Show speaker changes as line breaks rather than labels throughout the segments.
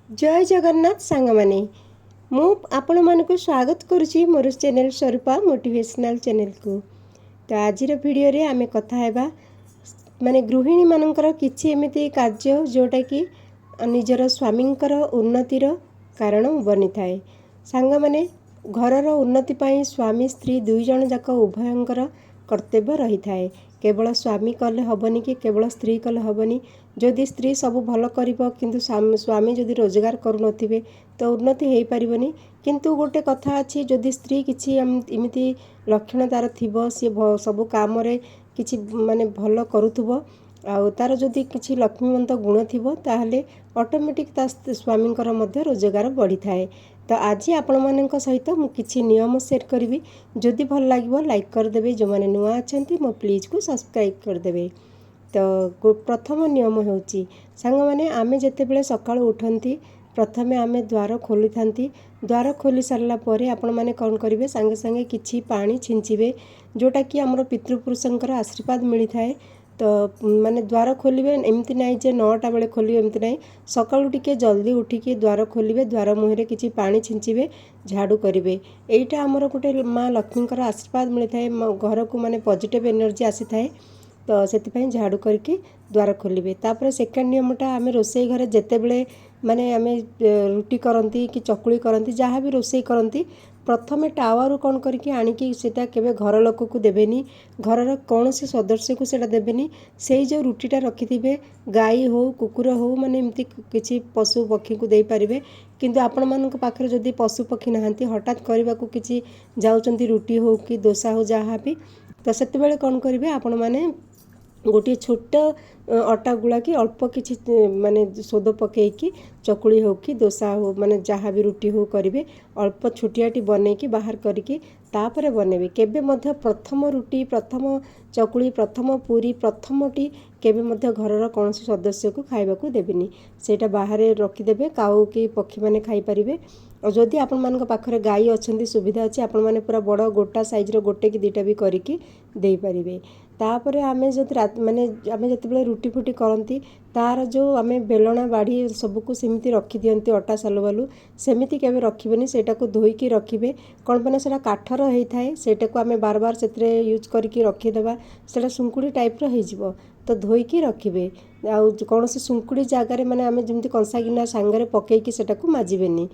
ଜୟ ଜଗନ୍ନାଥ ସାଙ୍ଗମାନେ, ମୁଁ ଆପଣମାନଙ୍କୁ ସ୍ୱାଗତ କରୁଛି ମୋର ଚ୍ୟାନେଲ୍ ସ୍ୱରୂପା ମୋଟିଭେସନାଲ୍ ଚ୍ୟାନେଲ୍କୁ। ତ ଆଜିର ଭିଡ଼ିଓରେ ଆମେ କଥା ହେବା ମାନେ ଗୃହିଣୀମାନଙ୍କର କିଛି ଏମିତି କାର୍ଯ୍ୟ ଯେଉଁଟାକି ନିଜର ସ୍ୱାମୀଙ୍କର ଉନ୍ନତିର କାରଣ ବନିଥାଏ। ସାଙ୍ଗମାନେ, ଘରର ଉନ୍ନତି ପାଇଁ ସ୍ୱାମୀ ସ୍ତ୍ରୀ ଦୁଇ ଜଣ ଯାକ ଉଭୟଙ୍କର କର୍ତ୍ତବ୍ୟ ରହିଥାଏ। କେବଳ ସ୍ୱାମୀ କଲେ ହେବନି କି କେବଳ ସ୍ତ୍ରୀ କଲେ ହେବନି। ଯଦି ସ୍ତ୍ରୀ ସବୁ ଭଲ କରିବ କିନ୍ତୁ ସ୍ୱାମୀ ଯଦି ରୋଜଗାର କରୁନଥିବେ, ତ ଉନ୍ନତି ହେଇପାରିବନି। କିନ୍ତୁ ଗୋଟେ କଥା ଅଛି, ଯଦି ସ୍ତ୍ରୀ କିଛି ଏମିତି ଲକ୍ଷଣ ତା'ର ଥିବ, ସିଏ ସବୁ କାମରେ କିଛି ମାନେ ଭଲ କରୁଥିବ ଆଉ ତା'ର ଯଦି କିଛି ଲକ୍ଷ୍ମୀମନ୍ତ ଗୁଣ ଥିବ, ତାହେଲେ ଅଟୋମେଟିକ୍ ତା ସ୍ୱାମୀଙ୍କର ମଧ୍ୟ ରୋଜଗାର ବଢ଼ିଥାଏ। ତ ଆଜି ଆପଣମାନଙ୍କ ସହିତ ମୁଁ କିଛି ନିୟମ ସେୟାର କରିବି। ଯଦି ଭଲ ଲାଗିବ, ଲାଇକ୍ କରିଦେବେ। ଯେଉଁମାନେ ନୂଆ ଅଛନ୍ତି, ମୋ ପ୍ଲିଜ୍କୁ ସବସ୍କ୍ରାଇବ୍ କରିଦେବେ। ତ ପ୍ରଥମ ନିୟମ ହେଉଛି, ସାଙ୍ଗମାନେ, ଆମେ ଯେତେବେଳେ ସକାଳୁ ଉଠନ୍ତି, ପ୍ରଥମେ ଆମେ ଦ୍ୱାର ଖୋଲିଥାନ୍ତି। ଦ୍ୱାର ଖୋଲି ସାରିଲା ପରେ ଆପଣମାନେ କ'ଣ କରିବେ? ସାଙ୍ଗେ ସାଙ୍ଗେ କିଛି ପାଣି ଛିଞ୍ଚିବେ, ଯେଉଁଟାକି ଆମର ପିତୃପୁରୁଷଙ୍କର ଆଶୀର୍ବାଦ ମିଳିଥାଏ। ତ ମାନେ ଦ୍ୱାର ଖୋଲିବେ, ଏମିତି ନାହିଁ ଯେ 9ଟା ବେଳେ ଖୋଲିବେ, ଏମିତି ନାହିଁ। ସକାଳୁ ଟିକେ ଜଲ୍ଦି ଉଠିକି ଦ୍ୱାର ଖୋଲିବେ, ଦ୍ୱାର ମୁହଁରେ କିଛି ପାଣି ଛିଞ୍ଚିବେ, ଝାଡ଼ୁ କରିବେ। ଏଇଟା ଆମର ଗୋଟେ ମା ଲକ୍ଷ୍ମୀଙ୍କର ଆଶୀର୍ବାଦ ମିଳିଥାଏ, ଘରକୁ ମାନେ ପଜିଟିଭ୍ ଏନର୍ଜି ଆସିଥାଏ। ତ ସେଥିପାଇଁ ଝାଡ଼ୁ କରିକି ଦ୍ୱାର ଖୋଲିବେ। ତାପରେ ସେକେଣ୍ଡ ନିୟମଟା, ଆମେ ରୋଷେଇ ଘରେ ଯେତେବେଳେ ମାନେ ଆମେ ରୁଟି କରନ୍ତି କି ଚକୁଳି କରନ୍ତି, ଯାହା ବି ରୋଷେଇ କରନ୍ତି, ପ୍ରଥମେ ଟାୱାରୁ କ'ଣ କରିକି ଆଣିକି ସେଇଟା କେବେ ଘର ଲୋକକୁ ଦେବେନି, ଘରର କୌଣସି ସଦସ୍ୟକୁ ସେଇଟା ଦେବେନି। ସେଇ ଯେଉଁ ରୁଟିଟା ରଖିଥିବେ, ଗାଈ ହଉ, କୁକୁର ହଉ, ମାନେ ଏମିତି କିଛି ପଶୁ ପକ୍ଷୀଙ୍କୁ ଦେଇପାରିବେ। କିନ୍ତୁ ଆପଣମାନଙ୍କ ପାଖରେ ଯଦି ପଶୁ ପକ୍ଷୀ ନାହାନ୍ତି, ହଠାତ୍ କରିବାକୁ କିଛି ଯାଉଛନ୍ତି, ରୁଟି ହଉ କି ଦୋସା ହଉ, ଯାହା ବି, ତ ସେତେବେଳେ କ'ଣ କରିବେ ଆପଣମାନେ? ଗୋଟିଏ ଛୋଟ ଅଟା ଗୁଳା କି ଅଳ୍ପ କିଛି ମାନେ ସୋଦ ପକାଇକି ଚକୁଳି ହଉ କି ଦୋସା ହଉ, ମାନେ ଯାହା ବି ରୁଟି ହଉ କରିବେ, ଅଳ୍ପ ଛୋଟିଆଟି ବନେଇକି ବାହାର କରିକି ତାପରେ ବନେଇବେ। କେବେ ମଧ୍ୟ ପ୍ରଥମ ରୁଟି, ପ୍ରଥମ ଚକୁଳି, ପ୍ରଥମ ପୁରୀ, ପ୍ରଥମଟି କେବେ ମଧ୍ୟ ଘରର କୌଣସି ସଦସ୍ୟକୁ ଖାଇବାକୁ ଦେବେନି। ସେଇଟା ବାହାରେ ରଖିଦେବେ, କାଉ କି ପକ୍ଷୀମାନେ ଖାଇପାରିବେ। ଆଉ ଯଦି ଆପଣମାନଙ୍କ ପାଖରେ ଗାଈ ଅଛନ୍ତି, ସୁବିଧା ଅଛି, ଆପଣମାନେ ପୁରା ବଡ଼ ଗୋଟା ସାଇଜ୍ର ଗୋଟେ କି ଦୁଇଟା ବି କରିକି ଦେଇପାରିବେ। ତାପରେ ଆମେ ଯଦି ମାନେ ଆମେ ଯେତେବେଳେ ରୁଟି ଫୁଟି କରନ୍ତି, ତା'ର ଯେଉଁ ଆମେ ବେଲଣା ବାଡ଼ି ସବୁକୁ ସେମିତି ରଖିଦିଅନ୍ତି ଅଟା ସାଲୁବାଲୁ, ସେମିତି କେବେ ରଖିବେନି। ସେଇଟାକୁ ଧୋଇକି ରଖିବେ। କ'ଣ ପାଇଁ ନା ସେଇଟା କାଠର ହେଇଥାଏ। ସେଇଟାକୁ ଆମେ ବାର ବାର ସେଥିରେ ୟୁଜ୍ କରିକି ରଖିଦେବା, ସେଇଟା ଶୁଙ୍କୁଡ଼ି ଟାଇପ୍ର ହେଇଯିବ। ତ ଧୋଇକି ରଖିବେ। ଆଉ କୌଣସି ଶୁଙ୍କୁଡ଼ି ଜାଗାରେ, ମାନେ ଆମେ ଯେମିତି କଂସା ଗିନା ସାଙ୍ଗରେ ପକାଇକି ସେଟାକୁ ମାଜିବେନି।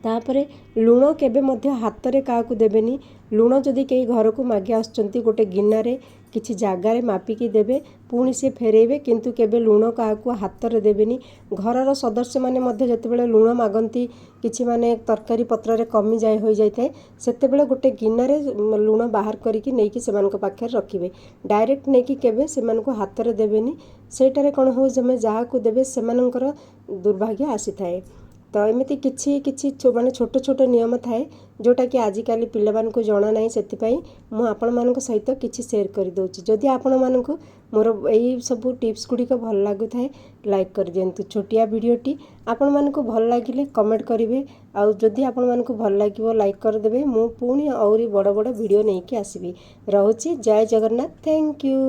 ତାପରେ ଲୁଣ କେବେ ମଧ୍ୟ ହାତରେ କାହାକୁ ଦେବେନି। ଲୁଣ ଯଦି କେହି ଘରକୁ ମାଗି ଆସୁଛନ୍ତି, ଗୋଟେ ଗିନାରେ କିଛି ଜାଗାରେ ମାପିକି ଦେବେ, ପୁଣି ସେ ଫେରେଇବେ, କିନ୍ତୁ କେବେ ଲୁଣ କାହାକୁ ହାତରେ ଦେବେନି। ଘରର ସଦସ୍ୟମାନେ ମଧ୍ୟ ଯେତେବେଳେ ଲୁଣ ମାଗନ୍ତି, କିଛି ମାନେ ତରକାରୀ ପତ୍ରରେ କମିଯାଏ ହୋଇଯାଇଥାଏ, ସେତେବେଳେ ଗୋଟେ ଗିନାରେ ଲୁଣ ବାହାର କରିକି ନେଇକି ସେମାନଙ୍କ ପାଖରେ ରଖିବେ। ଡାଇରେକ୍ଟ ନେଇକି କେବେ ସେମାନଙ୍କୁ ହାତରେ ଦେବେନି। ସେଇଟାରେ କ'ଣ ହେଉଛି, ଆମେ ଯାହାକୁ ଦେବେ ସେମାନଙ୍କର ଦୁର୍ଭାଗ୍ୟ ଆସିଥାଏ। ତ ଏମିତି କିଛି କିଛି ମାନେ ଛୋଟ ଛୋଟ ନିୟମ ଥାଏ, ଯେଉଁଟାକି ଆଜିକାଲି ପିଲାମାନଙ୍କୁ ଜଣା ନାହିଁ। ସେଥିପାଇଁ ମୁଁ ଆପଣମାନଙ୍କ ସହିତ କିଛି ସେୟାର କରିଦେଉଛି। ଯଦି ଆପଣମାନଙ୍କୁ ମୋର ଏଇ ସବୁ ଟିପ୍ସ ଗୁଡ଼ିକ ଭଲ ଲାଗୁଥାଏ, ଲାଇକ୍ କରିଦିଅନ୍ତୁ। ଛୋଟିଆ ଭିଡ଼ିଓଟି ଆପଣମାନଙ୍କୁ ଭଲ ଲାଗିଲେ କମେଣ୍ଟ କରିବେ। ଆଉ ଯଦି ଆପଣମାନଙ୍କୁ ଭଲ ଲାଗିବ, ଲାଇକ୍ କରିଦେବେ। ମୁଁ ପୁଣି ଆହୁରି ବଡ଼ ବଡ଼ ଭିଡ଼ିଓ ନେଇକି ଆସିବି। ରହୁଛି, ଜୟ ଜଗନ୍ନାଥ, thank you.